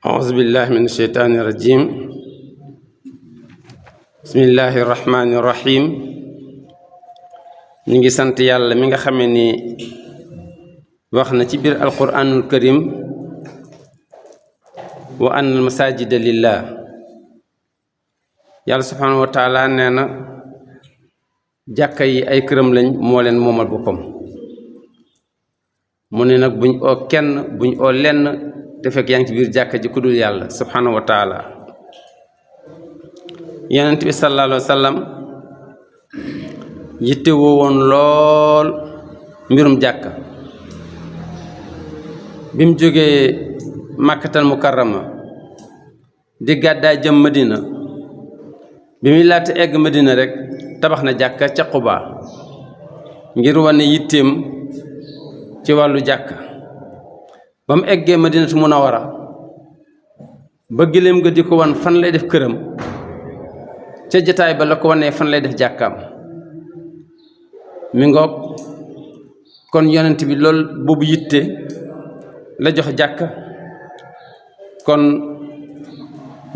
أعوذ بالله من الشيطان الرجيم بسم الله الرحمن الرحيم نيغي سانت يالا ميغا خامي ني واخنا ci bir القرآن الكريم وأن المساجد لله يالا سبحانه وتعالى نينا جاكاي ay kërëm lañ mo len momal bopam mune nak buñ o kenn buñ o lenn te fek yang ci bir jakka ji kudul yalla subhanahu wa ta'ala yonent bi sallallahu alayhi wasallam yitte won lol mbirum jakka bim joge makkatal mukarrama di gadda jëm medina bimi lat egg medina rek tabaxna jakka ci Quba ngir wone yittem ci walu jakka bam eggé Madinatu Munawwara ba gëlem ga diko wan fan lay def kërëm ca jotaay ba la ko wone fan lay def jakkam mi ngok kon yonent bi lol bobu yitte la jox jakka kon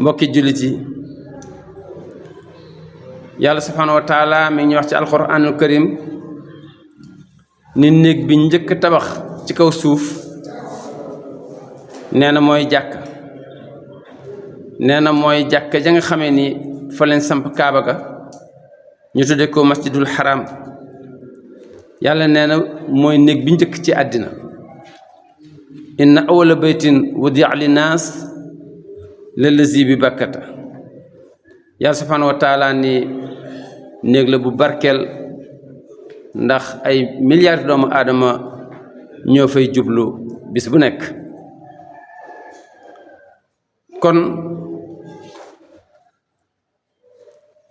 mbokki julit yi yalla subhanahu wa ta'ala mi ngi wax ci alquranul karim ni neeg bi ñëk tabax ci kaw suuf neena moy jakka neena moy jakka ja nga xamé ni fa leen samp kaaba ga ñu tuddé ko masjidul haram yalla neena moy neeg bi ñëk ci adina inna awwala baytin wudi'a linnas lallazi bi bakkata ya subhanahu wa ta'ala ni neeg la bu barkel ndax ay milliards doomu adama ñoo fay jublu bis bu nek kon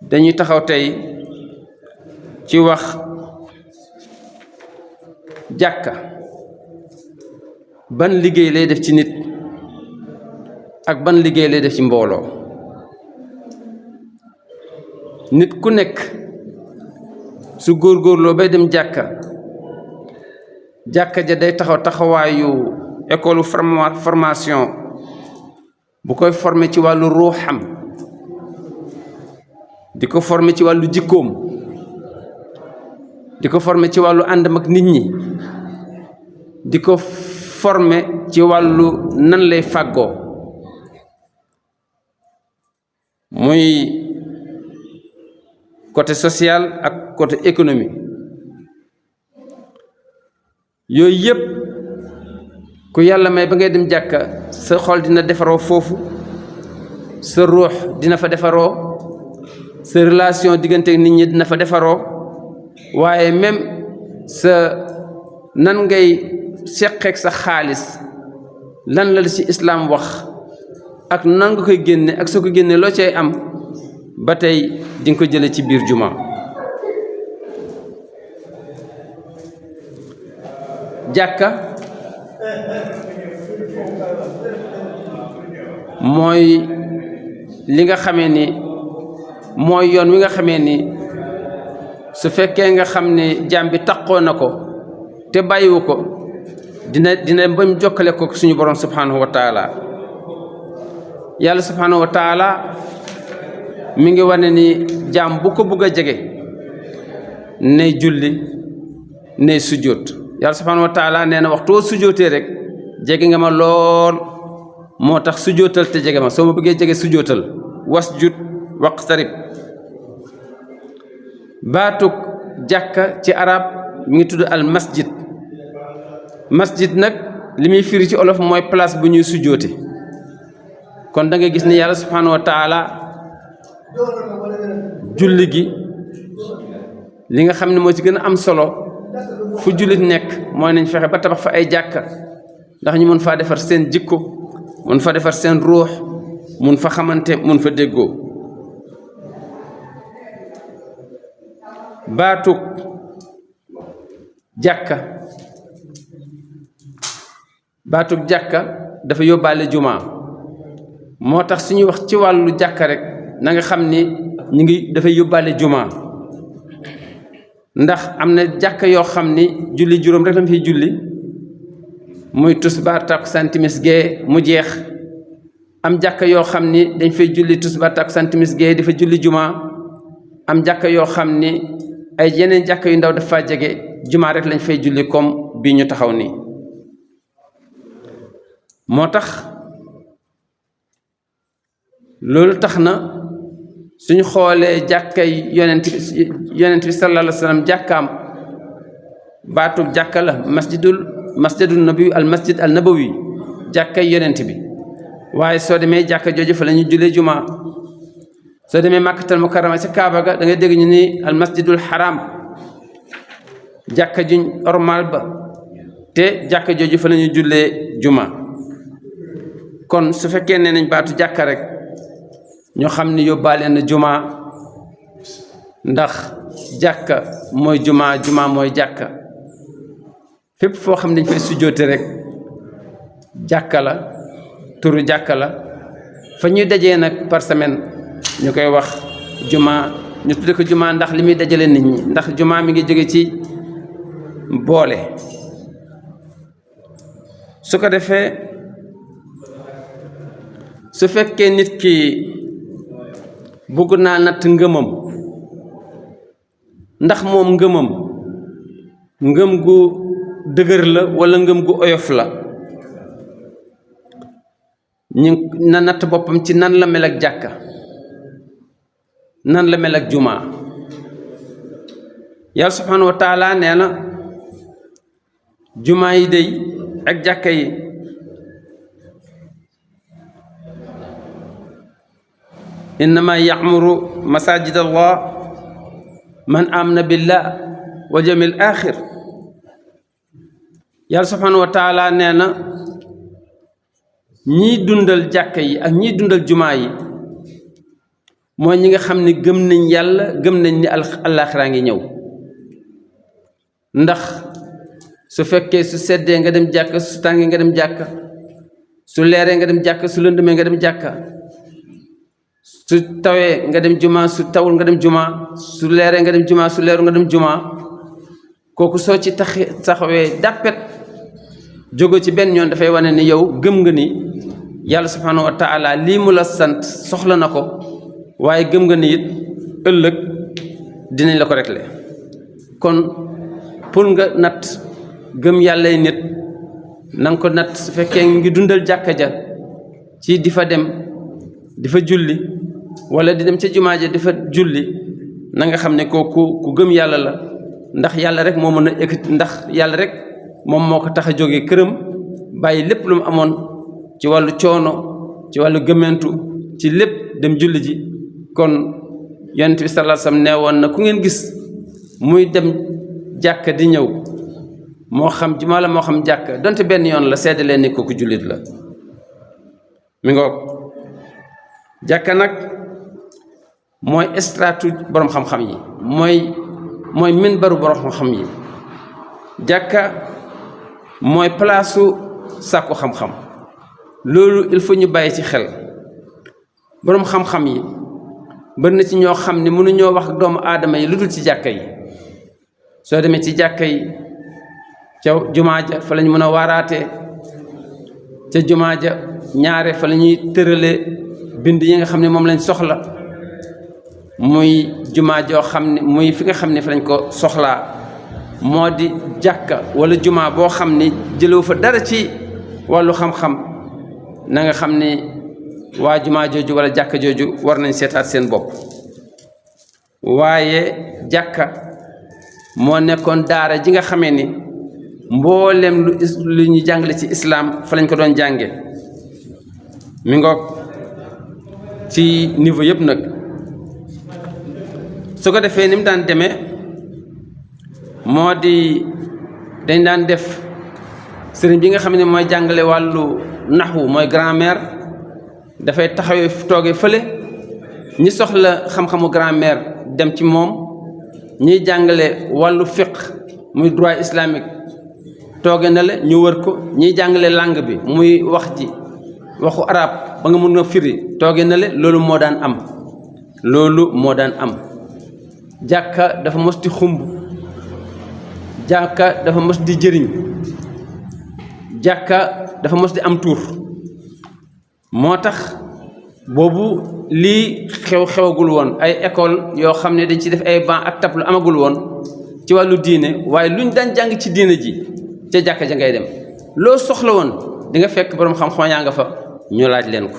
dañuy taxaw tay ci wax jakka ban liggéey lay def ci nit ak ban liggéey lay def ci mbolo nit ku nek su góorgóorloo bay dem jakka jakka ja day taxaw taxawaayu école formation bu koy former ci walu ruham diko former ci walu jikkom diko former ci walu àndam ak nit ñi diko former ci walu nan lay faggo muy côté social ak côté économique yoy yep ku yalla may ba ngay dem jakka sa xol dina defaro fofu sa ruh dina fa defaro sa relation digënté nit ñi dina fa defaro waye même sa nan ngay séxek sa xaalis lan la ci islam wax ak nan nga koy génné ak soko génné lo cey am batay ding ko jëlé ci biir juma jakka moy li nga xamé ni moy yoon wi nga xamé ni su fekké nga xamné jambi takko nako té bayiwuko dina bam jokkalé ko suñu borom subhanahu wa ta'ala yalla subhanahu wa ta'ala mi ngi wane ni jam bu ko bëgg jégué né julli né sujud yalla subhanahu wa ta'ala néna waxtu sujudé rek jégué nga ma lool motax sujudal té jégué ma so ma bëggé jégué sujudal wasjud waqtarib batuk jakka ci arab mi ngi tuddu al masjid masjid nak limi firi ci olof moy place bu ñuy sujoté kon da nga gis ni yalla subhanahu wa ta'ala julli gi li nga xamni mo ci gëna am solo fu julit nek moy nañ fexé ba tabax fa ay jakka ndax ñu mën fa défar seen jikko mën fa défar seen ruh mën fa xamanté mën fa déggo batuk jakka dafa yobale juma motax suñu wax ci walu jakka rek na nga xamni ñi ngi dafa yobale juma ndax amna jakka yo xamni julli juroom rek lam fi julli muy tusbaar takkusaan timis gee mu jeex am jàkka yoo xam ni dañ fay julli tisbaar takkusaan timis gee di fa julli juma am jàkka yoo xam ni ay yeneen jàkka yu ndaw dafa jege juma rek lañ fay julli comme bi ñu taxaw nii moo tax loolu tax na suñu xoolee jàkkay yonent bi sallallahu alayhi wa sallam jàkkaam baatu jàkka la masjidul nabi al masjid al nabawi jàkkay yonent bi waaye soo demee jàkka jooju fa la ñu jullee juma soo demee màkkatal mukarrama ci kaaba ga da ngay dégg ñu ni al masjidul haram jàkka juñ ormal ba te jàkka jooju fa la ñu jullee juma kon su fekkee ne nañ baatu jàkka rek ñoo xam ni yóbbaale na juma ndax jàkka mooy juma juma mooy jàkka fépp foo xam ne dañ fay sujjóote rek jàkka la turu jàkka la fa ñuy dajee nag par semaine ñu koy wax juma ñu tudde ko juma ndax li muy dajale nit ñi ndax juma mi ngi jóge ci boole su ko defee su fekkee nit ki bëgg naa natt ngëmam ndax moom ngëm gu dëgër la walla ngëm gu oyof la ñu na natt boppam ci nan la mel ak jàkka nan la mel ak juma yàlla subhanahu wa taala nee na juma yi dey ak jàkka yi innama ya'muru masajid allah man amana billah wa jamil axir yàlla subhanahu wa taala nee na ñii dundal jàkka yi ak ñii dundal jumaa yi mooy ñi nga xam ne gëm nañ yàlla gëm nañ ni àllaaxiraa ngi ñëw ndax su fekkee su seddee nga dem jàkka su tàngee nga dem jàkka su leeree nga dem jàkka su lëndëmee nga dem jàkka su tawee nga dem juma su tawul nga dem juma su leeree nga dem juma su leeru nga dem juma kooku soo ci taxawee dàppet jóge ci benn yoon dafay wane ni yow gëm nga ni yàlla subhanahu wa taala lii mu la sant soxla na ko waaye gëm nga ni it ëllëg dinañ la ko régler kon pour nga natt gëm yàllay nit na nga ko natt su fekkee ngi dundal jàkka ja ci di fa dem di fa julli wala di dem ca jumaa ja di fa julli na nga xam ne kooku ku gëm yàlla la ndax yàlla rek moo mën a ekkati ndax yàlla rek moom moo ko tax a jógee këram bàyyi lépp lu mu amoon ci wàllu coono ci wàllu gëmmentu ci lépp dem julli ji kon yonent bi sallallahu alayhi wasallam nee woon na ku ngeen gis muy dem jàkka di ñëw moo xam jumaa la moo xam jàkka donte benn yoon la seede leen ni kooku jullit la mi ngoog jàkka nag mooy stratégie boroom xam-xam yi mooy minbaru boroom xam-xam yi jàkka mooy palaasu sàkku xam-xam loolu il faut ñu bàyyi ci xel boroom xam-xam yi bari na ci ñoo xam ne mënuñoo wax doomu aadama yi lu dul ci jàkka yi soo demee ci jàkka yi ca jumaa ja fa lañ mën a waaraatee ca jumaa ja ñaare fa la ñuy tërale bind yi nga xam ne moom lañ soxla muy jumaa joo xam ne muy fi nga xam ne fa lañ ko soxlaa moo di jàkka wala jumaa boo xam ne jëlewu fa dara ci wàllu xam-xam na nga xam ne waa jumaa jooju wala jàkka jooju war nañ seetaat seen bopp waaye jàkka moo nekkoon daara ji nga xamee ni mboolem lu ñu jàngale ci islaam fa lañ ko doon jànge mi ngoog ci niveau yëpp nag su ko defee ni mu daan demee moo di dañ daan def sëriñ bi nga xam ne mooy jàngale wàllu naxwu mooy grammaire dafay taxawee toogee fële ñi soxla xam-xamu grammaire dem ci moom ñiy jàngale wàllu fiqh muy droit islamique tooge na la ñu wër ko ñiy jàngale langue bi muy wax ji waxu arab ba nga mën a firi tooge na la loolu moo daan am jàkka dafa mos di xumb jàkka dafa mos di jëriñ jàkka dafa mos di am tuur moo tax boobu lii xewagul woon ay école yoo xam ne dañ ci def ay banc ak tableau amagul woon ci wàllu diine waaye luñ daan jàng ci diine ji ca jàkka ja ngay dem loo soxla woon di nga fekk borom xam-xam yaa nga fa ñu laaj leen ko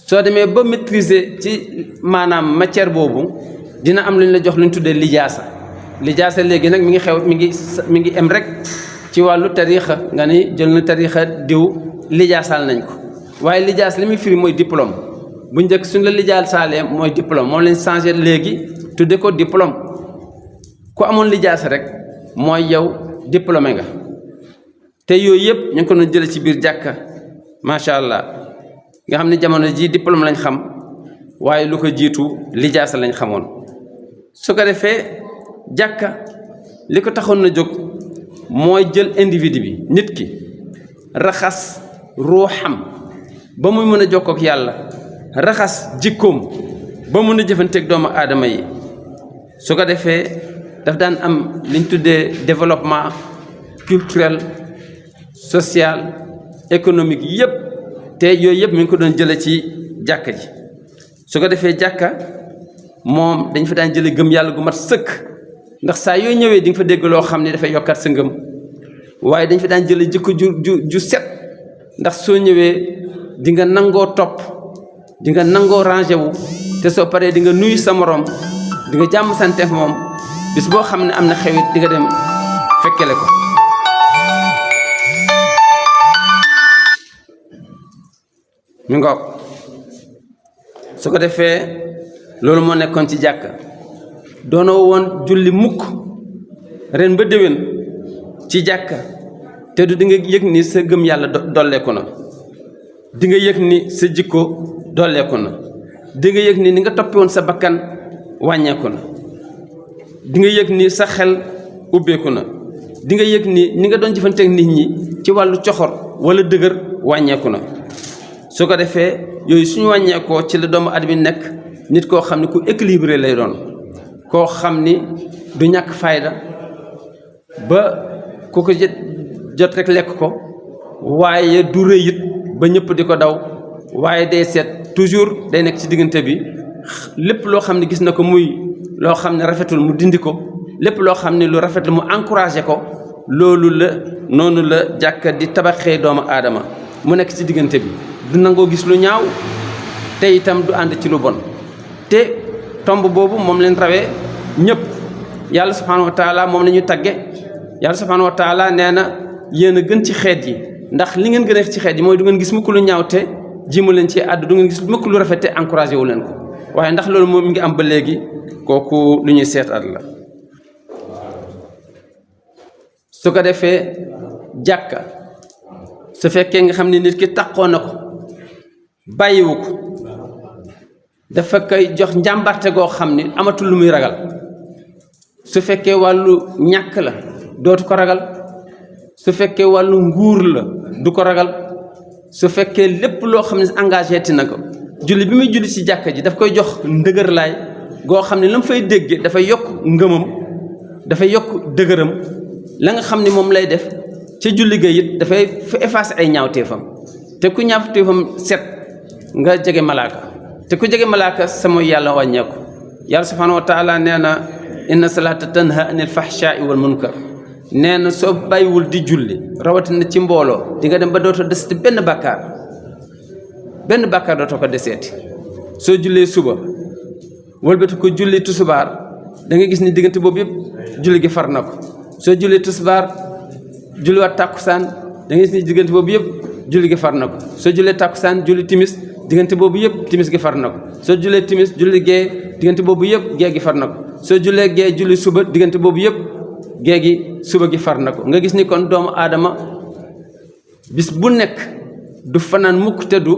soo demee ba maîtriser ci maanaam matière boobu dina am lu ñu la jox lu ñu tuddee lijaasa léegi nag mi ngi em rek ci wàllu tariixa nga ni jël na tariixa diw lijaasal nañ ko waaye lijaas li muy firi mooy diplôme bu njëkk suñ la lijaasaalee mooy diplôme moom lañ changé léegi tudde ko diplôme ku amoon lijaasa rek mooy yow diplômé nga te yooyu yëpp ñu ngi ko doon jële ci biir jàkka macha allah nga xam ne jamono ji diplôme lañ xam waaye lu ko jiitu lijaasa lañ xamoon su ko defee jàkka li ko taxoon na jóg mooy jël individu bi nit ki raxas ruuxam ba muy mën a jokkoo ak yàlla raxas jikkoom ba mun a jëfanteeg doomu aadama yi su ko defee daf daan am liñ tuddee développement culturel social économique yëpp te yooyu yëpp mi ngi ko doon jële ci jàkka ji su ko defee jàkka moom dañ fa daan jële gëm yàlla gu mat sëkk ndax saa yoo ñëwee di nga fa dégg loo xam ne dafay yokkaat sa ngëm waaye dañ fa daan jële jikko ju set ndax soo ñëwee di nga nangoo topp di nga nangoo rangé wu te soo paree di nga nuyu sa morom di nga jàmm santeef moom bis boo xam ne am na xewit di nga dem fekkele ko mi ngoog su ko defee loolu moo nekkoon ci jàkka doonoo woon julli mukk ren ba déwén ci jàkka te du di nga yëg ni sa gëm yàlla dolleeku na di nga yëg ni sa jikko dolleeku na di nga yëg ni ni nga toppi woon sa bakkan wàññeeku na di nga yëg ni sa xel ubbeeku na di nga yëg ni nga doon jëfanteeg nit ñi ci wàllu coxor wala dëgër wàññeeku na su ko defee yooyu suñu wàññeekoo ci la doomu adami nekk nit koo xam ne ku équilibré lay doon koo xam ni du ñàkk fayda ba ku ko jot rek lekk ko waaye du rëy it ba ñëpp di ko daw waaye day seet toujours day nekk ci diggante bi lépp loo xam ne gis na ko muy loo xam ne rafetul mu dindi ko lépp loo xam ne lu rafet la mu encouragé ko loolu la noonu la jàkka di tabaxee doomu aadama mu nekk ci diggante bi du nangoo gis lu ñaaw te itam du ànd ci lu bon te tomb boobu moom leen rawee ñëpp yàlla subhanahu wa taala moom la ñuy tagge yàlla subhanahu wa taala nee na yéen a gën ci xeet yi ndax li ngeen gën a ci xeet yi mooy du ngeen gis mukk lu ñaaw te jimu leen ci àddu du ngeen gis mukk lu rafet te encouragé wu leen ko waaye ndax loolu moom mi ngi am ba léegi kooku lu ñuy seetaat la su ko defee jàkka su fekkee nga xam ne nit ki taqoo na ko bàyyiwu ko dafa koy jox njàmbarte goo xam ni amatul lu muy ragal su fekkee wàllu ñàkk la dootu ko ragal su fekkee wàllu nguur la du ko ragal su fekkee lépp loo xam ne engagé ti na ko julli bi muy julli ci jàkka ji daf koy jox ndëgër laay goo xam ne la mu fay dégge dafay yokk ngëmam dafay yokk dëgëram la nga xam ne moom lay def ca julli ga it dafay fa effacer ay ñaawteefam te ku ñaawteefam set nga jege malaaka te ku jege malaaka sama yàlla wàññeeku yàlla subhanahu wa taala nee na inna salaata tanha anil fahshaai wal munkar nee na soo bàyyiwul di julli rawatina ci mbooloo di nga dem ba dootoo deseti benn bàkkaar dootoo ko deseeti soo jullee suba wëlbati ko julli tusubaar da nga gis ni diggante boobu yëpp julli gi far na ko soo jullee tusubaar julliwaat tàkkusaan da nga gis ni diggante boobu yëpp julli gi far na ko soo jullee tàkkusaan julli timis diggante boobu yëpp timis gi far na ko soo jullee timis julli gee diggante boobu yëpp gee gi far na ko soo jullee gee julli suba diggante boobu yëpp gee gi suba gi far na ko nga gis ni kon doomu aadama bis bu nekk du fanaan mukk te du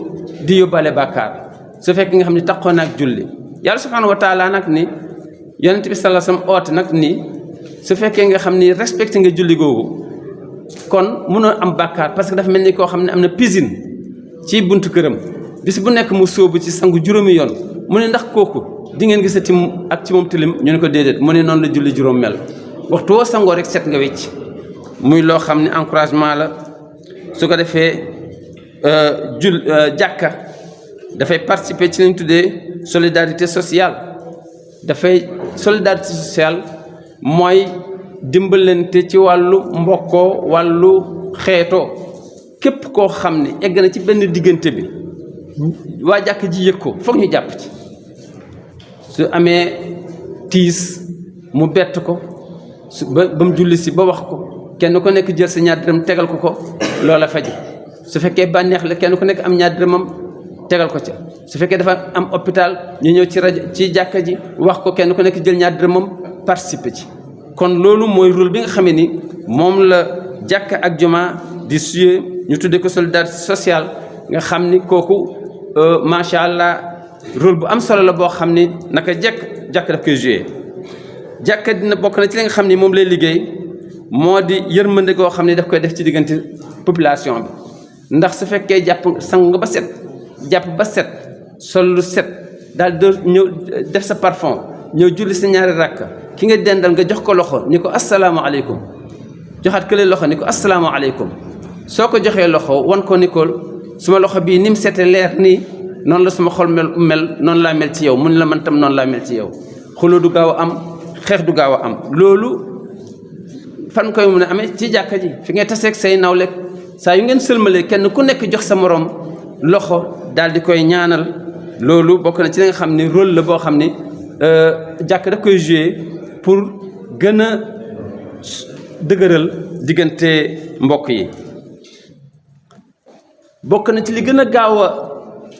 di yóbbaale bàkkaar su fekk nga xam ne taxoon ak julli yàlla subhanahu wa taala nag ni yonent bi sallallahu alayhi wasallam oote nag ni su fekkee nga xam ni respecté nga julli googu kon mënoo am bàkkaar parce que dafa mel ni koo xam ne am na piscine ci buntu këram bis bu nekk mu sóobu ci sangu juróomi yoon mu ne ndax kooku di ngeen gisati ak ci moom tilim ñu ne ko déedéet mu ne noonu la julli juróom mel waxtu woo sangoo rek set nga wecc muy loo xam ne encouragement la su ko defee jàkka dafay participer ci li ñu tuddee solidarité sociale. dafay solidarité sociale mooy dimbalante ci wàllu mbokkoo wàllu xeetoo képp koo xam ne egg na ci benn diggante bi waa jàkk ji yëg ko foog ñu jàpp ci su amee tiis mu bett ko ba mu julli si ba wax ko kenn ku nekk jël sa ñaar dërëm tegal ko loola faji su fekkee bànneex la kenn ku nekk am ñaar dërëmam tegal ko ca su fekkee dafa am hôpital ñu ñëw ci rajo ci jàkka ji wax ko kenn ku nekk jël ñaar dërëmam participer ci. kon loolu mooy rôle bi nga xamee ni moom la jàkka ak jumaa di suyee ñu tuddee ko solidarité sociale nga xam ni kooku macha allah rôle bu am solo la boo xam ni naka jàkka daf koy joué. jàkka dina bokk na ci li nga xam ni moom lay liggéey moo di yërmande goo xam ni daf koy def ci diggante population bi ndax su fekkee sangu ba set jàpp ba set sol lu set daal di ñëw def sa parfum ñëw julli sa ñaari rakk ki nga dendal nga jox ko loxo ni ko asalaamaaleykum joxaat kële loxo ni ko asalaamaaleykum soo ko joxee loxo wan ko ni ko suma loxo bii ni mu sete leer nii noonu la suma xol mel noonu laa mel ci yow mun la man tam noonu laa mel ci yow xuloo du gaaw a am xeex du gaaw a am. loolu fan koy mun a amee ci jàkka ji fi ngay taseeg say nawle saa yu ngeen sëlmalee kenn ku nekk jox sa morom loxo daal di koy ñaanal. loolu bokk na ci li nga xam ni rôle la boo xam ni jàkk daf koy jouer pour gën a dëgëral diggante mbokk yi. bokk na ci li gën a gaaw a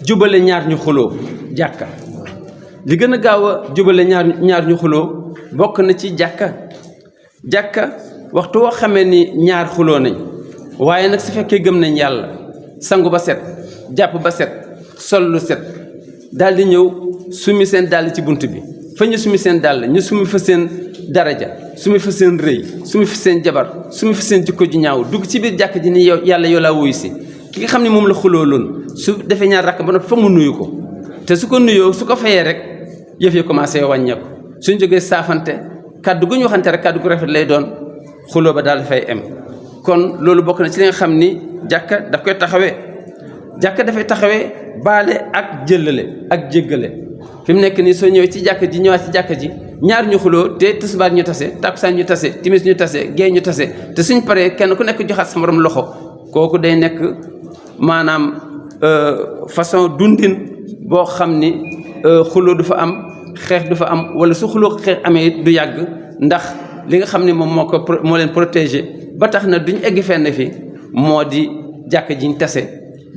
jubale ñaar ñu xuloo jàkka li gën a gaaw a jubale ñaar ñu xuloo bokk na ci jàkka waxtu woo xamee ni ñaar xuloo nañ waaye nag su fekkee gëm nañ yàlla sangu ba set jàpp ba set sol lu set daal di ñëw sumi seen dàll ci bunt bi fa ñu sumi seen dàll ñu sumi fa seen daraja sumi fa seen rëy sumi fa seen jabar sumi fa seen jikko ji ñaaw dugg ci biir jàkk ji ni yow yàlla yow laa wuyu si ki nga xam ne moom la xuloo loon su defee ñaar rakk ba noppi fa mu nuyu ko te su ko nuyoo su ko fayee rek yëf yi commencé wàññeeku suñ jógee saafante kàddu gu ñu waxante rek kàddu gu rafet lay doon xuloo ba daal dafay em. kon loolu bokk na ci li nga xam ni jàkka daf koy taxawee jàkka dafay taxawee baale ak jëllale ak jéggale fi mu nekk nii soo ñëwee ci jàkka ji ñëwaat ci jàkka ji ñaar ñu xuloo te tisbaar ñu tase takkusaan ñu tase timis ñu tase gée ñu tase te suñ paree kenn ku nekk joxaat sa morom loxo kooku day nekk maanaam façon dundin boo xam ni xuloo du fa am xeex du fa am wala su xuloo xeex amee it du yàgg ndax li nga xam ne moom moo leen protéger ba tax na duñ egg fenn fi moo di jàkka jiñ tase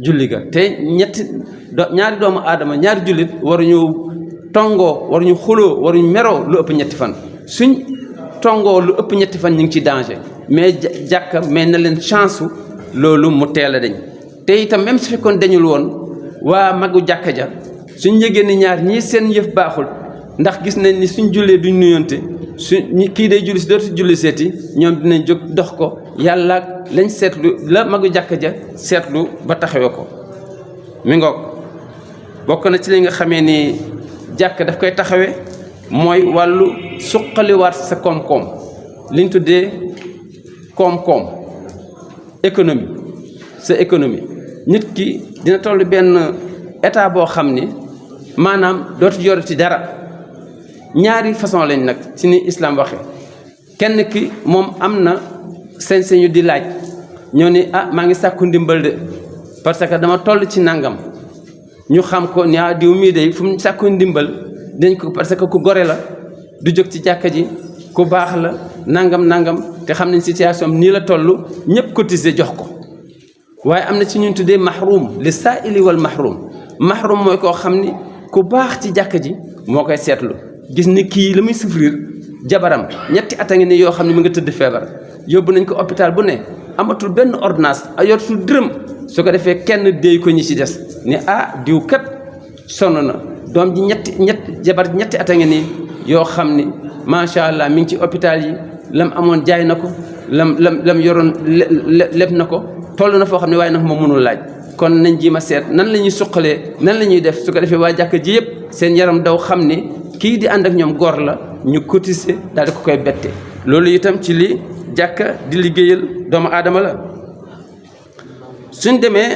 julli ga te ñaari doomu aadama ñaari jullit waruñu tongoo waruñu xuloo waruñu meroo lu ëpp ñetti fan suñ tongoo lu ëpp ñetti fan ñu ngi ci danger mais jàkka mais na leen chance loolu mu teel a dañ te itam même su fekkoon dañul woon waa magu jàkka ja suñ yëgee ni ñaar ñii seen yëf baaxul ndax gis nañ ni suñ jullee duñ nuyonte kii day julli si dootu julli seeti ñoom dinañ jóg dox ko yàlla lañ seetlu la magu jàkka ja seetlu ba taxawee ko mi ngoog bokk na ci li nga xamee ni jàkk daf koy taxawee mooy wàllu suqaliwaat sa koom-koom liñ tuddee koom-koom économie sa économie nit ki dina toll benn état boo xam ni maanaam dootu yorati dara ñaari façon lañ nag ci ni islam waxe kenn ki moom am na sañ-sañu di laaj ñoo ni maa ngi sàkku ndimbal de parce que dama toll ci nangam ñu xam ko ni diw mii de fu mu sàkku ndimbal dañ ko parce que ku gore la du jóg ci jàkka ji ku baax la nangam te xam nañ situation nii la toll ñëpp cotiser jox ko waaye am na ci ñun tuddee mahrum li saa'ili wal mahrum mooy koo xam ni ku baax ci jàkka ji moo koy seetlu gis ni kii la muy souffrir jabaram ñetti at a ngi ni yoo xam ne mu nga tëdd feebar yóbbu nañ ko hôpital bu ne amatul benn ordonnance yoratul dërëm su ko defee kenn déy ko ñi ci des ni diw kat sonn na doom ji jabar ñetti at a ngi nii yoo xam ni macha allah mi ngi ci hôpital yi lam amoon jaay na ko lam yoroon leb na ko toll na foo xam ne waaye nag moom mënul laaj kon nañ ji ma seet nan la ñuy suqalee nan la ñuy def su ko defee waa jàkka ji yëpp seen yaram daw xam ni kii di ànd ak ñoom góor la ñu cotiser daal di ko koy bette loolu itam ci li jàkka di liggéeyal doomu aadama la suñ demee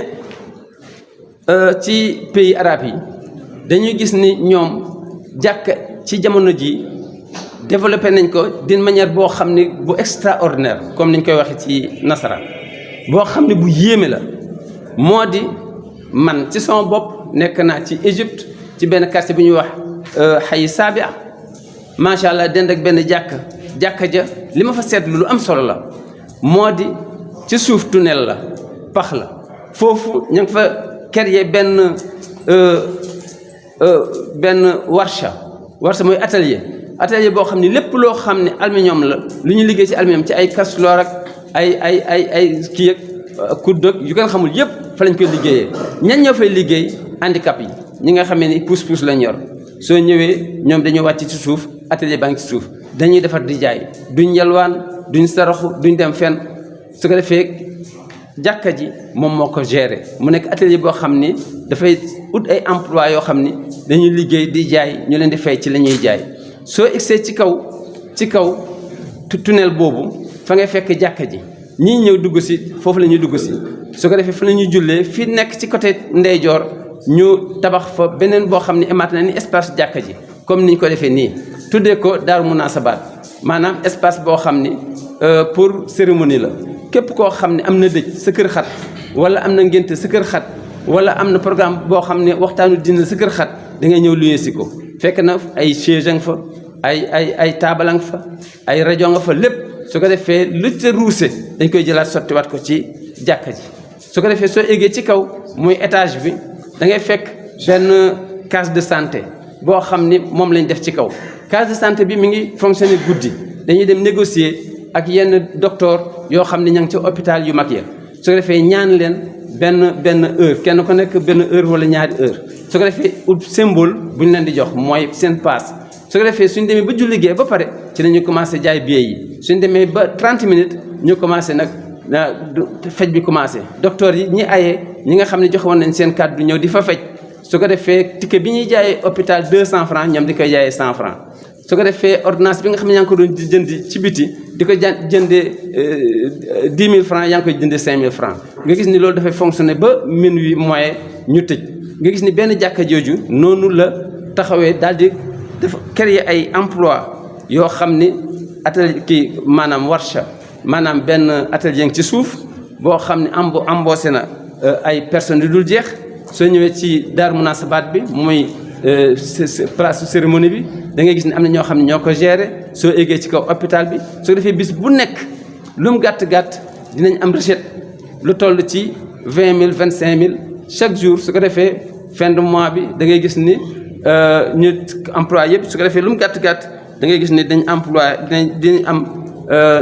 ci pays arabes yi dañuy gis ni ñoom jàkka ci jamono ji développé nañ ko d'une manière boo xam ne bu extraordinaire comme niñ koy waxee ci nasaraan boo xam ne bu yéeme la moo di man ci sama bopp nekk naa ci Égypte ci benn quartier bu ñuy wax xayi Sabia macha allah dend ak benn jàkka ja li ma fa seetlu lu am solo la moo di ci suuf tunnel la pax la foofu ña ngi fa créer benn warsha mooy atelier boo xam ne lépp loo xam ne aluminium la lu ñu liggéey ci aluminium ci ay castoor ak ay kii ak kudd ak yu kenn xamul yëpp fa lañ koy liggéeyee ñan ñoo fay liggéey handicap yi ñi nga xamee ni pousse-pousse lañ yor soo ñëwee ñoom dañoo wàcc ci suuf atelier baa ngi ci suuf dañuy defar di jaay duñ yalwaan duñ saraxu duñ dem fenn su ko defee jàkka ji moom moo ko gérer mu nekk atelier boo xam ni dafay ut ay emploi yoo xam ni dañuy liggéey di jaay ñu leen di fay ci la ñuy jaay soo egsee ci kaw tunnel boobu fa ngay fekk jàkka ji ñii ñëw dugg si foofu la ñuy dugg si su ko defee fa la ñuy jullee fii nekk ci côté ndeyjoor ñu tabax fa beneen boo xam ne amaat na ni espace jàkka ji comme niñ ko defee nii tuddee ko daaru munaasabaat maanaam espace boo xam ni pour cérémonie la képp koo xam ne am na dëj sa kër xat wala am na ngénte sa kër xat wala am na programme boo xam ne waxtaanu dina sa kër xat da ngay ñëw luyee si ko fekk na ay chaise nga fa ay taabal nga fa ay rajo nga fa lépp su ko defee lu ca ruuse dañ koy jëlaat sottiwaat ko ci jàkka ji su ko defee soo eggee ci kaw muy étage bi da ngay fekk benn case de santé boo xam ni moom lañ def ci kaw case de santé bi mi ngi fonctionner guddi dañuy dem négocier ak yenn docteur yoo xam ne ña ngi ci hôpital yu mag ya su ko defee ñaan leen benn heure kenn ku nekk benn heure wala ñaari heure su ko defee ut symbole bu ñu leen di jox mooy seen paas su ko defee suñ demee ba julli gee ba pare ci la ñu commencé jaay billet yi suñ demee ba 30 minutes ñu commencé nag fej bi commencé docteur yi ñi ayee ñi nga xam ne joxe woon nañ seen kàddu ñëw di fa fej su ko defee ticket bi ñuy jaayee hôpital 200 francs ñoom di koy jaayee 100 francs su ko defee ordonnance bi nga xam ne yaa ngi ko doon jënd ci biti di ko jëndee 10 000 francs yaa ngi koy jëndee 5 000 francs nga gis ni loolu dafay fonctionner ba minuit moyen ñu tëj nga gis ni benn jàkka jooju noonu la taxawee daal di dafa créer ay emploi yoo xam ni atelier kii maanaam warsha maanaam benn atelier ngi ci suuf boo xam ne embauché na ay personnes yu dul jeex soo ñëwee ci daar munaasabaat bi muy place cérémonie bi da ngay gis ne am na ñoo xam ne ñoo ko gérer soo eggee ci kaw hôpital bi soo defee bis bu nekk lu mu gàtt dinañ am recette lu toll ci 20 000 25 000 chaque jour su ko defee fin de mois bi da ngay gis ni ñu emploi yëpp su ko defee lu mu gàtt da ngay gis ni dañ emploi dinañ am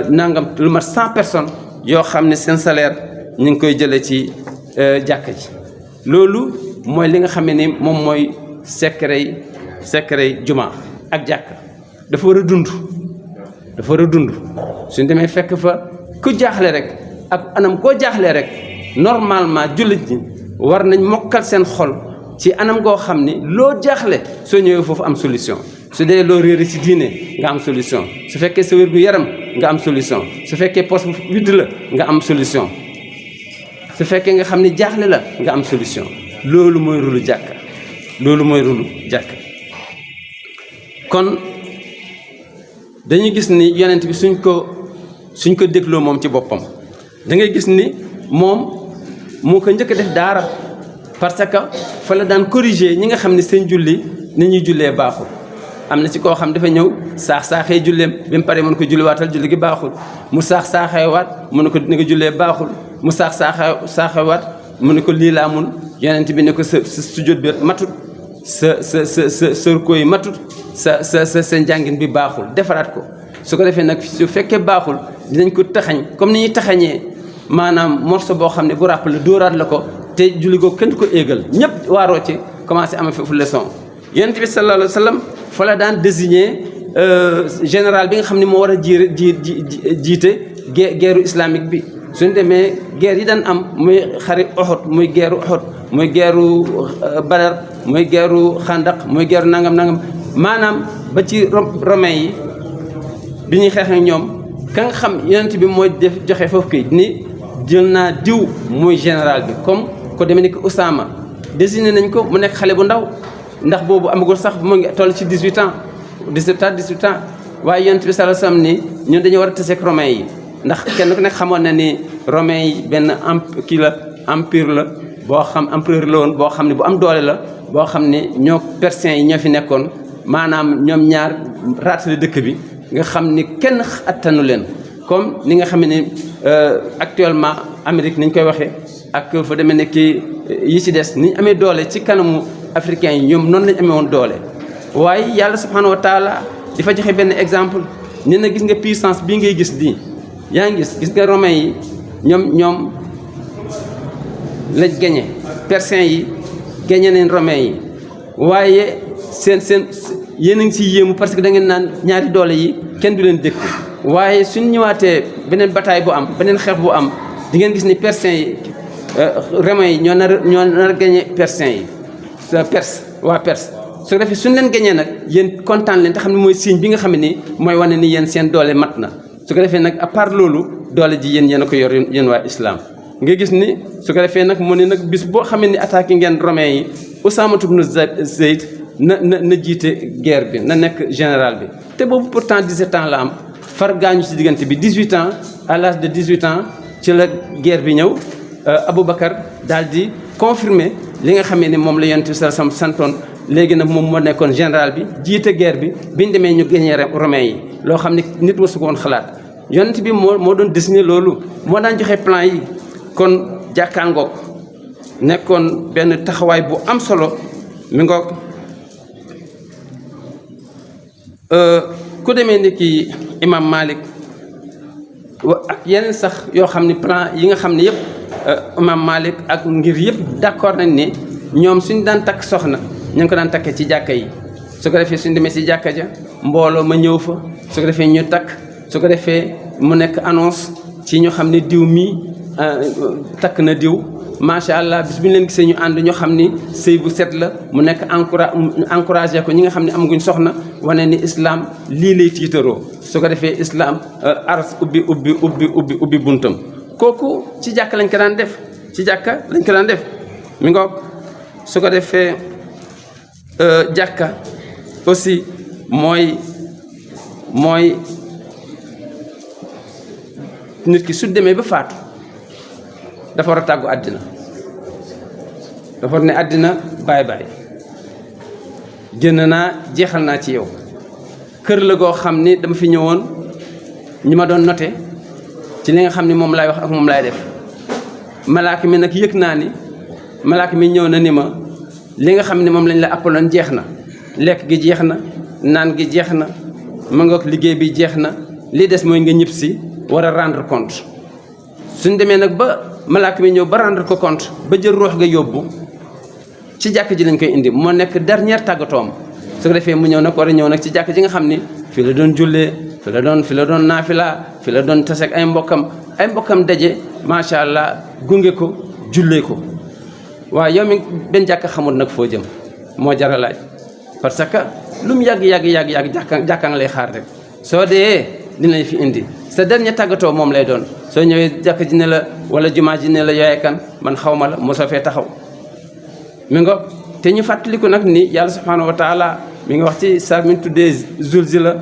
nangam lu mat 100 personnes yoo xam ne seen salaire ñu ngi koy jëlee ci jàkka ji loolu mooy li nga xam ne ni moom mooy secret juma ak jàkka dafa war a dund suñ demee fekk fa ku jaaxle rek ak anam koo jaaxlee rek normalement jullit ñi war nañ mokkal seen xol ci anam goo xam ni loo jaaxle soo ñëwee foofu am solution su dee loo réere ci diine nga am solution su fekkee sa wér gu yaram nga am solution su fekkee poste bu widd la nga am solution su fekkee nga xam ne jaaxle la nga am solution loolu mooy rôlu jàkka kon dañuy gis ni yonent bi suñ ko dégloo moom ci boppam da ngay gis ni moom moo ko njëkk a def daara parce que fa la daan corriger ñi nga xam ne seen julli ni ñuy jullee baaxul am na ci koo xam dafa ñëw saaxee julleem bi mu paree mën ko julliwaatal julli gi baaxul mu saaxee waat mu ne ko ni nga jullee baaxul mu saaxee waat mu ne ko lii laa mun yonent bi ne ko sa sujjóot bi matut sa rukkoo yi matut sa njàngin bi baaxul defaraat ko su ko defee nag su fekkee baaxul dinañ ko taxañ comme ni ñuy taxañee maanaam morceau boo xam ne bu ràpp la dóoraat la ko te julli googu kenn du ko éegal ñëpp waaroo ci commencé ama foofu leçon yonent bi sallallahu alayhi wa sallam fa la daan désigner général bi nga xam ne moo war a jiite guerre islamique bi suñu demee guerre yi daan am muy xari Uhud muy guerre Uhud muy guerre Badar muy guerre Xandaq muy guerre nangam maanaam ba ci romain yi bi ñuy xeex ak ñoom ka nga xam yonent bi mooy def joxe foofu kay ni jël naa diw muy général bi comme ko demee ni que Usaama désigné nañ ko mu nekk xale bu ndaw ndax boobu amagul sax mu ngi toll ci 18 ans 18 ans waaye yonent bi sallallahu alayhi wasallam ni ñun dañu war a taseeg romain yi ndax kenn ku nekk xamoon na ni romain yi benn empire la boo xam empereur la woon boo xam ne bu am doole la boo xam ne ñoo persiens yi ñoo fi nekkoon maanaam ñoom ñaar raatale dëkk bi nga xam ni kenn attanu leen comme ni nga xam ne actuellement Amérique ni ñu koy waxee ak fa demee ne kii yi ci des ni ñu amee doole ci kanamu africains yi ñoom noonu lañ amee woon doole. waaye yàlla subhanahu wa taala di fa joxe benn exemple nee na gis nga puissance bii ngay gis di yaa ngi gis nga romains yi ñoom lañ gagné persiens yi gagné nañ romains yi waaye seen yéen a ngi ciy yéemu parce que da ngeen naan ñaari doole yi kenn du leen dëkk waaye suñ ñëwaatee beneen bataille bu am beneen xeex bu am di ngeen gis ni persiens yi romains yi ñoo nar a gagné persiens yi waa Perse su ko defee suñ leen gagné nag yéen kontaan leen te xam ne mooy signe bi nga xam ne ni mooy wane ni yéen seen doole mat na su ko defee nag à part loolu doole ji yéen a ko yor yéen waa islam nga gis ni su ko defee nag mu ne nag bis boo xamee ni attaqué ngeen romains yi Usaamatu ibn Zayd na jiite guerre bi na nekk général bi te boobu pourtant 17 ans la am far gaañu ci diggante bi 18 ans à l'âge de 18 ans ci la guerre bi ñëw Aboubacar daal di confirmer li nga xamee ni moom la Yonent bi sallallahu alayhi wasallam santoon léegi nag moom moo nekkoon général bi jiite guerre bi biñ demee ñu gagné romains yi loo xam ne nit wasu ko woon xalaat Yonent bi moo doon dessiné loolu moo daan joxe plan yi kon jàkkaangoog nekkoon benn taxawaay bu am solo mi ngoog ku demee ni ki imam Malik ak yeneen sax yoo xam ne plan yi nga xam ne yëpp imam Malik ak ngir yëpp d'accord nañ ni ñoom suñ daan takk soxna ñu ngi ko daan takkee ci jàkka yi su ko defee suñ demee ci jàkka ja mbooloo ma ñëw fa su ko defee ñu takk su ko defee mu nekk annonce ci ñu xam ne diw mii takk na diw macha allah bis bu ñu leen gisee ñu ànd ñoo xam ni sëy bu set la mu nekk encouragé ko ñi nga xam ne amaguñ soxna wane ni islam lii lay tiitaroo su ko defee islam aras ubbi buntam kooku ci jàkka lañ ko daan def mi ngoog su ko defee jàkka aussi mooy nit ki su demee ba faatu dafa war a tàggu àddina dafa war ne àddina baay génn naa jeexal naa ci yow kër la goo xam ni dama fi ñëwoon ñi ma doon noté ci li nga xam ni moom laay wax ak moom laay def malaaka mi nag yëg naa ni malaaka mi ñëw na ni ma li nga xam ni moom lañ la appaloon jeex na lekk gi jeex na naan gi jeex na ma ngoog liggéey bi jeex na li des mooy nga ñib si war a rendre compte suñ demee nag ba malaaka mi ñëw ba rendre ko compte ba jël ruux ga yóbbu ci jàkk ji lañ koy indi moo nekk dernière tàggatoom su ko defee mu ñëw nag war a ñëw nag ci jàkk ji nga xam ni fi la doon jullee fi la doon naafila fi la doon taseeg ay mbokkam daje macha allah gunge ko jullee ko waaw yow mi benn jàkk xamul nag foo jëm moo jar a laaj parce que lu mu yàgg jàkka nga lay xaar rek soo dee dinañ fi indi sa dernier tàggatoo moom lay doon soo ñëwee jàkk ji ne la wala jumaa ji ne la yooye kan man xaw ma la mosoo fee taxaw mi nga te ñu fàttaliku nag ni yàlla subhanahu wa taala mi ngi wax ci saar min tuddee Zulzila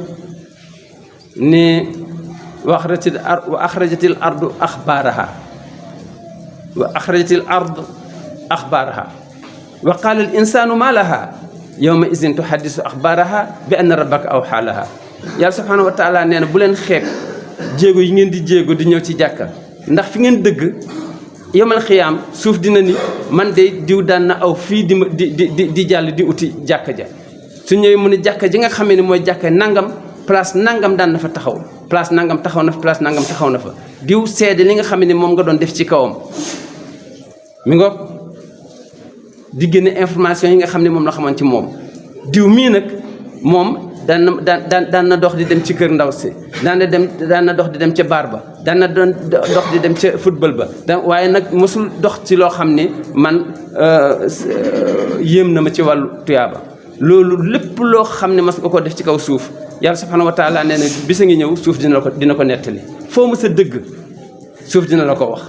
ni wa axrajatil ardu axbaaraha wa qaala al insaanu maa laha yawma izin tuhaddisu axbaaraha bi anna rabbaka awhaa laha yàlla subhanahu wa taala nee na bu leen xeeb jéego yi ngeen di jéego di ñëw ci jàkka ndax fi ngeen dëgg yomal xiyaam suuf dina ni man de diw daan na aw fii di jàll di uti jàkka ja su ñëwee mu ne jàkka ji nga xamee ne mooy jàkka nangam place nangam daan na fa taxaw place nangam taxaw na fa place nangam taxaw na fa diw seede li nga xam ne moom nga doon def ci kawam mi nga di génne information yi nga xam ne moom la xamoon ci moom diw mii nag moom daan na dox di dem ci kër ndaw si daan na dox di dem ca baar ba daan na dox di dem ca football ba waaye nag mosul dox ci loo xam ne man yéem na ma ci wàllu tuyaaba loolu lépp loo xam ne mas nga ko def ci kaw suuf yàlla subhanahu wa taala nee na bisa ngi ñëw suuf dina ko nettali foo mës a dëgg suuf dina la ko wax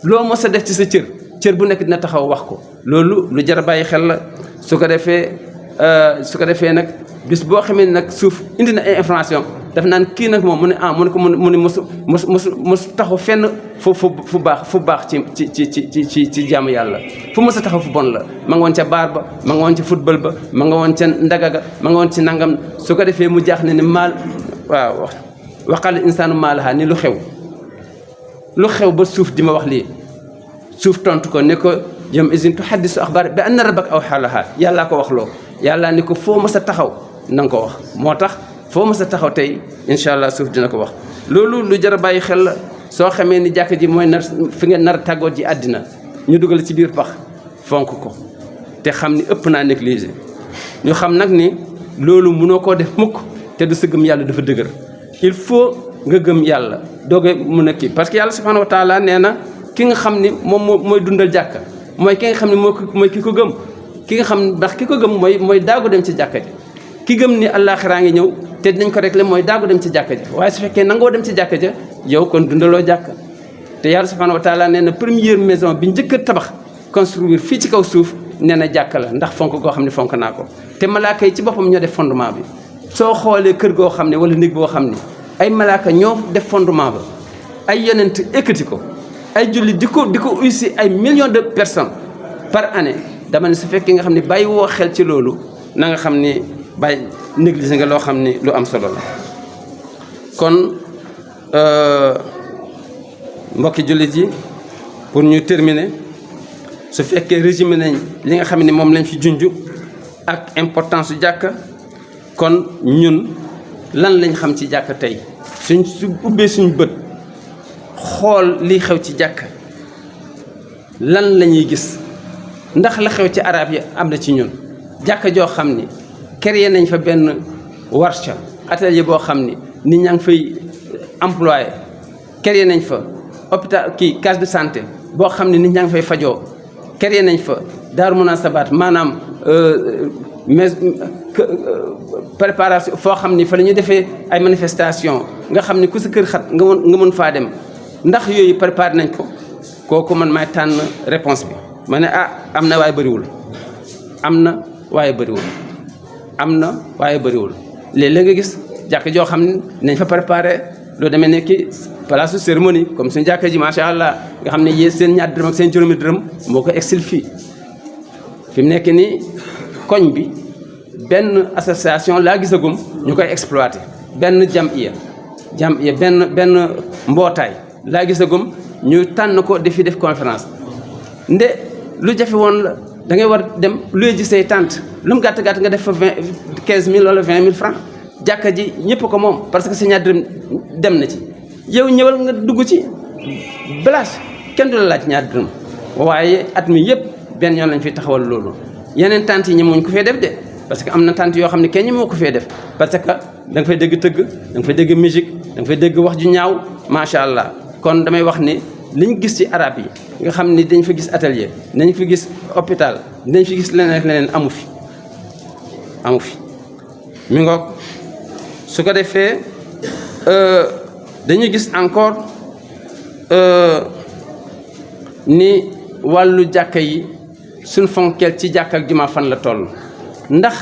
loo mës a def ci sa cër cër bu nekk dina taxaw wax ko loolu lu jar a bàyyi xel la su ko defee nag bis boo xamee nag suuf indi na ay information daf naan kii nag moom mu ne mu ne mosu taxaw fenn fu baax ci jaamu yàlla fu mos a taxaw fu bon la ma nga woon ca baar ba ma nga woon ca football ba ma nga woon ca ndaga ga ma nga woon ci nangam su ko defee mu jaax ne maal waaw waqal insaanu maalaha ni lu xew ba suuf di ma wax lii suuf tontu ko ne ko yawma izin tuhaddisu axbaar bi anna rabbaka awhaa lahaa yàllaa ko wax loo yàllaa ni ko foo mës a taxaw na nga ko wax moo tax foo mës a taxaw tey incha allah suuf dina ko wax loolu lu jar a bàyyi xel la soo xamee ni jàkk ji mooy nar fi nga nar a tàggoo ji àddina ñu dugal ci biir pax fonk ko te xam ni ëpp naa négligé ñu xam nag ni loolu mënoo koo def mukk te du sa gëm yàlla dafa dëgër il faut nga gëm yàlla doog a mun a kii parce que yàlla subhanahu wa taala nee na ki nga xam ni moom mooy dundal jàkka mooy ki nga xam ne mooy ki ko gëm ki nga xam ndax ki ko gëm mooy daagu dem ci jàkka ji ki gëm ni àllaaxiraa ngi ñëw te dinañ ko réglé mooy daagu dem ci jàkka ja waaye su fekkee nangoo dem ci jàkka ja yow kon dundaloo jàkka te yàlla subhanahu wa taala nee na première maison bi njëkk a tabax construire fii ci kaw suuf nee na jàkka la ndax fonk goo xam ne fonk naa ko te malaaka yi ci boppam ñoo def fondement bi soo xoolee kër goo xam ne wala néeg boo xam ne ay malaaka ñoo def fondement ba ay yonent ekkati ko ay julli di ko uysi ay millions de personnes par année dama ne su fekkee nga xam ne bàyyi woo xel ci loolu na nga xam ni bàyyi négligé nga loo xam ni lu am solo la kon mbokki jullit yi pour ñu terminer su fekkee résumé nañ li nga xam ne moom lañ fi junj ak importance su jàkka kon ñun lan lañ xam ci jàkka tey su ubbee suñu bët xool li xew ci jàkka lan la ñuy gis ndax la xew ci arab yi am na ci ñun jàkka joo xam ni créé nañ fa benn warsha atelier boo xam ni nit ñaa ngi fay employé créé nañ fa hôpital case de santé boo xam ne nit ñaa ngi fay fajoo créé nañ fa daaru munasabaat maanaam préparation foo xam ni fa la ñuy defee ay manifestation nga xam ni ku sa kër xat nga mën faa dem ndax yooyu préparé nañ ko kooku man maay tànn réponse bi ma ne am na waaye bëriwul am na waaye bëriwul léeg-léeg nga gis jàkk joo xam ne nañ fa préparé loo demee ne ki place cérémonie comme suñu jàkk ji macha allah nga xam ne yéen seen ñaar dërëm ak seen juróomi dërëm moo ko exil fii fi mu nekk nii koñ bi benn association laa gisagum ñu koy exploité benn jamiya benn mbootaay laa gisagum ñu tànn ko di fi def conférence nde lu jafe woon la da ngay war dem luy ji say tànt lu mu gàtt nga def fa 15 000 wala 20 000 francs jàkka ji ñëpp ko moom parce que sa ñaar dërëm dem na ci yow ñëwal nga dugg ci blage kenn du la laaj ñaar dërëm waaye at mi yëpp benn yoon lañ fi taxawal loolu yeneen tànt yi ñemewuñ ko fee def de parce que am na tànt yoo xam ne kenn ñemewu ko fee def parce que da nga fay dégg tëgg da nga fay dégg musique da nga fay dégg wax ju ñaaw macha allah kon damay wax ne liñ gis ci arab yi nga xam ni dañ fa gis atelier dañ fa gis hôpital dañ fi gis leneen amu fi mi ngoog su ko defee dañuy gis encore ni wàllu jàkka yi suñ fonkeel ci jàkka ak jumaa fan la toll ndax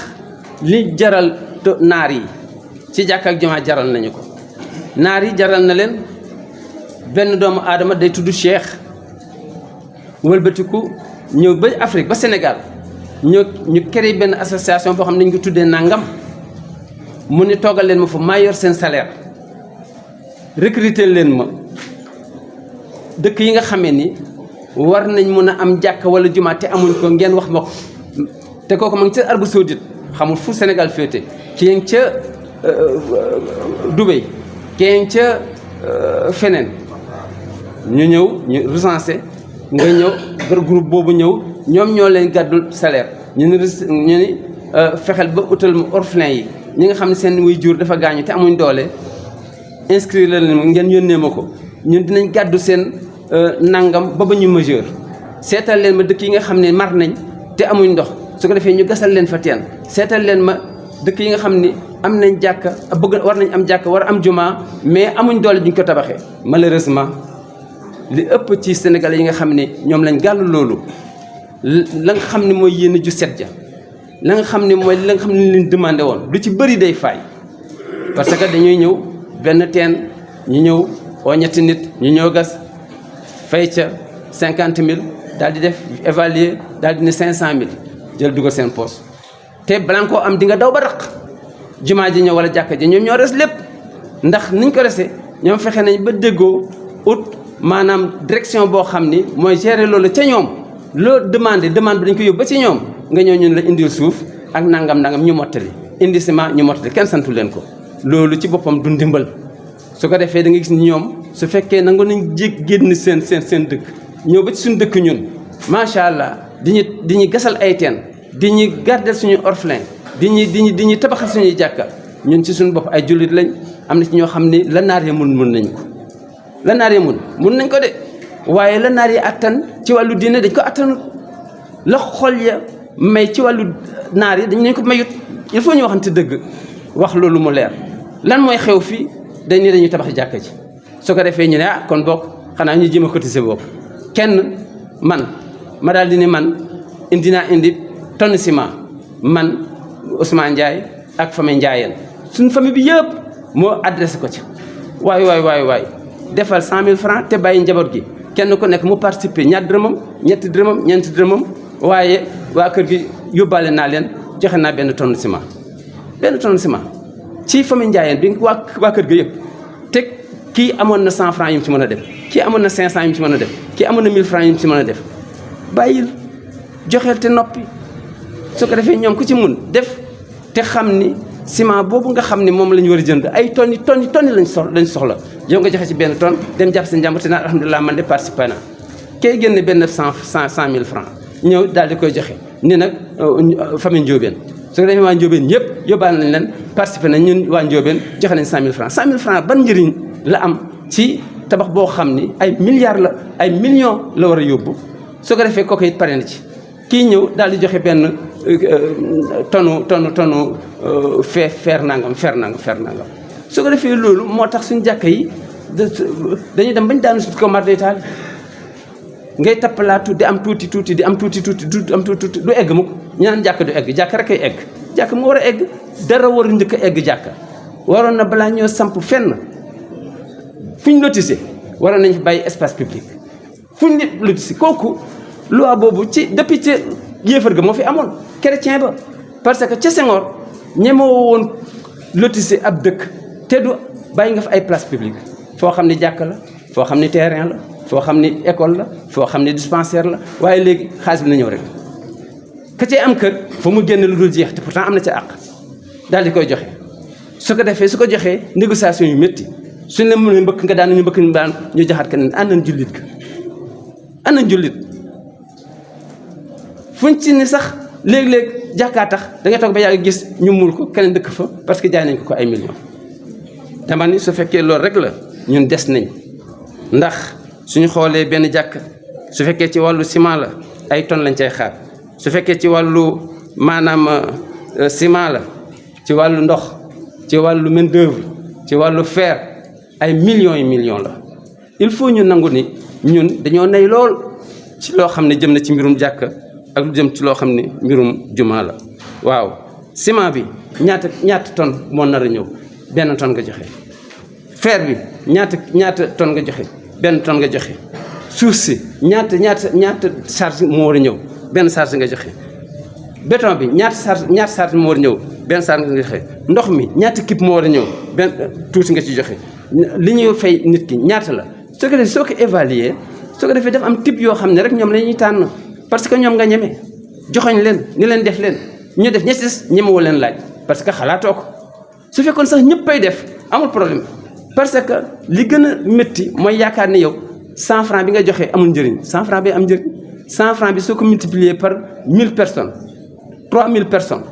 li jaral naar yi ci jàkka ak jumaa jaral nañu ko naar yi jaral na leen benn doomu aadama day tudd Cheikh wëlbatiku ñëw ba Afrique ba Sénégal ñu créé benn association boo xam ne dañ ko tuddee nangam mu ni toogal leen ma fa maa yor seen salaire recruter leen ma dëkk yi nga xamee ni war nañ mun a am jàkka wala jumaa te amuñ ko ngeen wax ma ko te kooku ma ngi ca Arabie Saoudite xamul fu Sénégal féete kii ngi ca Dubaï kii ngi ca feneen ñu ñëw ñu recensé nga ñëw groupe boobu ñëw ñoom ñoo leen gàddul salaire ñu ni fexeel ba utal mu orphelin yi ñi nga xam ne seen way jur dafa gaañu te amuñ doole inscrire la leen ngeen yónnee ma ko ñun dinañ gàddu seen nangam ba ñu majeur seetal leen ma dëkk yi nga xam ne mar nañ te amuñ ndox su ko defee ñu gasal leen fa teen seetal leen ma dëkk yi nga xam ni am nañ jàkka war nañ am jàkka war a am jumaa mais amuñ doole duñ ko tabaxee malheureusement li ëpp ci Sénégalais yi nga xam ne ñoom lañ gàll loolu la nga xam ne mooy yéen ju set ja la nga xam ne mooy la nga xam ne leen demandé woon lu ci bëri day faay parce que dañuy ñëw benn teen ñu ñëw oo ñetti nit ñu ñëw gas fay ca 50 000 daal di def évaluer daal di ne 500 000 jël dugal seen poche te balaa nga koo am di nga daw ba raq jumaa ji ñëw wala jàkka ji ñoom ñoo res lépp ndax niñ ko resee ñoom fexe nañ ba déggoo ut maanaam direction boo xam ni mooy gérer loolu ca ñoom loo demande bi dañ ko yóbbu ba ci ñoom nga ñëw ñun la indil suuf ak nangam ñu mottali indi ciment ñu mottali kenn santu leen ko loolu ci boppam du ndimbal su ko defee da nga gis ni ñoom su fekkee nangu nañ génn seen dëkk ñëw ba ci suñu dëkk ñun macha allah di ñu gasal ay teen di ñu gardel suñu orphelin di ñu tabaxal suñuy jàkka ñun ci suñu bopp ay jullit lañ am na ci ñoo xam ni la naar ya mun nañ ko la naar ya mun nañ ko de waaye la naar yi attan ci wàllu diine dañ ko attanut la xol ya may ci wàllu naar yi dañ leen ko mayut il faut ñu waxante dëgg wax loolu mu leer lan mooy xew fii dañ ne dañuy tabax jàkka ji su ko defee ñu ne kon bokk xanaa ñu jéem a cotiser bokk kenn ma daal di ne man indi tonne ciment man Ousmane Ndiaye ak famille Ndiayeen suñu famille bi yëpp moo adressé ko ci waay defal 100 000 francs te bàyyi njaboot gi kenn ku nekk mu participer ñaar dërëmam ñetti dërëmam ñeenti dërëmam waaye waa kër gi yóbbaale naa leen joxe naa benn tonne ciment ci famille Ndiayeen bi waa kër gi yëpp te kii amoon na 100 francs yu mu ci mën a def kii amoon na 500 yu mu ci mën a def kii amoon na 1000 francs yu mu ci mën a def bàyyil joxeel te noppi su ko defee ñoom ku ci mun def te xam ni ciment boobu nga xam ni moom la ñu war a jënd ay tonnes lañ soxla yow nga joxe ci benn tonne dem jàpp sa njàmbur te naan alhamdulilah man de participé naa kay génne benn 100 000 francs ñëw daal di koy joxe ni nag famille Ndiobène su ko defee waa Ndiobène ñëpp yóbbaale nañ leen participé nañ ñun waa Ndiobène joxe nañ 100 000 francs 100 000 francs ban njëriñ la am ci tabax boo xam ni ay milliards la ay millions la war a yóbbu su ko defee kooku it pare na ci kii ñëw daal di joxe benn tonne fer nangam su ko defee loolu moo tax suñu jàkka yi dañuy dem bañ daanu sut ko mar day taal ngay tappalaatu di am tuuti du egg mukk ñu naan jàkka du egg jàkka rek ay egg jàkka moo war a egg dara war a njëkk a egg jàkka waroon na balaa ñoo samp fenn fuñ lotissé waroon nañ fi bàyyi espace public fuñ lotissé kooku loi boobu depuis ci yéefar ga moo fi amoon chrétien ba parce que ca Senghor ñemoo woon lotissé ab dëkk te du bàyyi nga fa ay place publique foo xam ne jàkka la foo xam ne terrain la foo xam ne école la foo xam ne dispensaire la waaye léegi xaalis bi na ñëw rek ka cee am kër fa mu génn lu dul jeex te pourtant am na ca àq daal di koy joxe su ko defee su ko joxee négociation yu métti suñ la mën a mbëkk nga daan ñu mbëkk ñu daan ñu joxaat keneen ànd nañ jullit ka ànd nañ jullit fuñ ci ni sax léeg-léeg jàkkaa tax da ngay toog ba yàgg gis ñu muul ko keneen dëkk fa parce que jaay nañ ko ay millions dama ni su fekkee loolu rek la ñun des nañ ndax suñu xoolee benn jàkk su fekkee ci wàllu ciment la ay tonnes lañ cay xaar su fekkee ci wàllu maanaam ciment la ci wàllu ndox ci wàllu main d'œuvre ci wàllu fer ay millions yi millions la il faut ñu nangu ni ñun dañoo nay lool ci loo xam ne jëm na ci mbirum jàkk ak lu jëm ci loo xam ne mbirum jumaa la waaw ciment bi ñaata tonne moo nar a ñëw benn tonne nga joxe fer bi ñaata tonne nga joxe benn tonne nga joxe suuf si ñaata charge moo war a ñëw benn charge nga joxe béton bi ñaata charge moo war a ñëw benn charge nga joxe ndox mi ñaata kib moo war a ñëw benn tuuti nga ci joxe li ñuy fay nit ki ñaata la soo ko defee soo ko évaluer soo ko defee dafa am type yoo xam ne rek ñoom la ñuy tànn parce que ñoom nga ñeme joxoñ leen ni leen def leen ñu def ñetti des ñemewoo leen laaj parce que xalaatoo ko su fekkoon sax ñëppay def amul problème parce que li gën a métti mooy yaakaar ni yow 100 francs bi nga joxe amul njëriñ 100 francs bi am njëriñ 100 francs bi soo ko multiplier par 1000 personnes 3000 personnes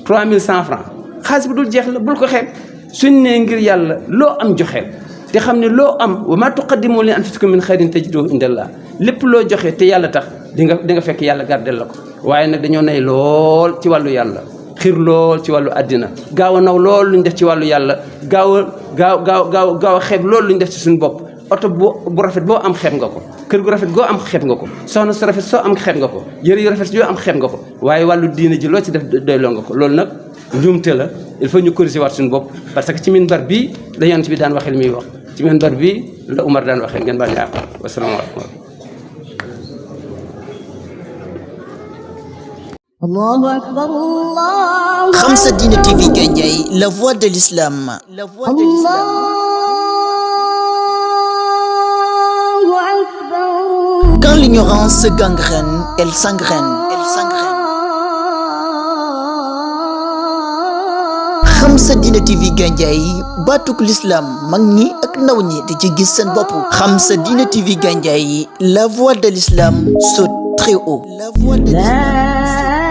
3100 francs xaalis bu dul jeex la bul ko xeeb suñ nee ngir yàlla loo am joxeel te xam ne loo am wa maa tuqaddimu li anfusikum min xayrin tajiduhu indallah lépp loo joxe te yàlla tax di nga fekk yàlla gardel la ko waaye nag dañoo nay lool ci wàllu yàlla xir lool ci wàllu àddina gaaw a naw lool lu ñu def ci wàllu yàlla gaaw a xeeb lool lu ñu def ci suñu bopp oto bu rafet boo am xeeb nga ko kër gu rafet goo am xeeb nga ko soxna su rafet soo am xeeb nga ko yëre yu rafet yoo am xeeb nga ko waaye wàllu diine ji loo ci def doyloo nga ko loolu nag njuumte la il faut ñu corriger waat suñu bopp parce que ci minbar bii la yonent bi daan waxee li muy wax ci minbar bii la Umar daan waxee ngeen baal ñu àq wasalaamaaleykum. Allahu akbar Allah. Khamsa-Dina TV Gandiaye, la voix de l'islam. La voix de l'islam. Allahu akbar. Quand l'ignorance se gangrène, elle s'engraine. Elle s'engraine. Khamsa-Dina TV Gandiaye, batuk l'islam, mag ñi ak ndaw ñi di ci gis seen bopp. Khamsa-Dina TV Gandiaye, la voix de l'islam saute très haut. La voix de l'islam.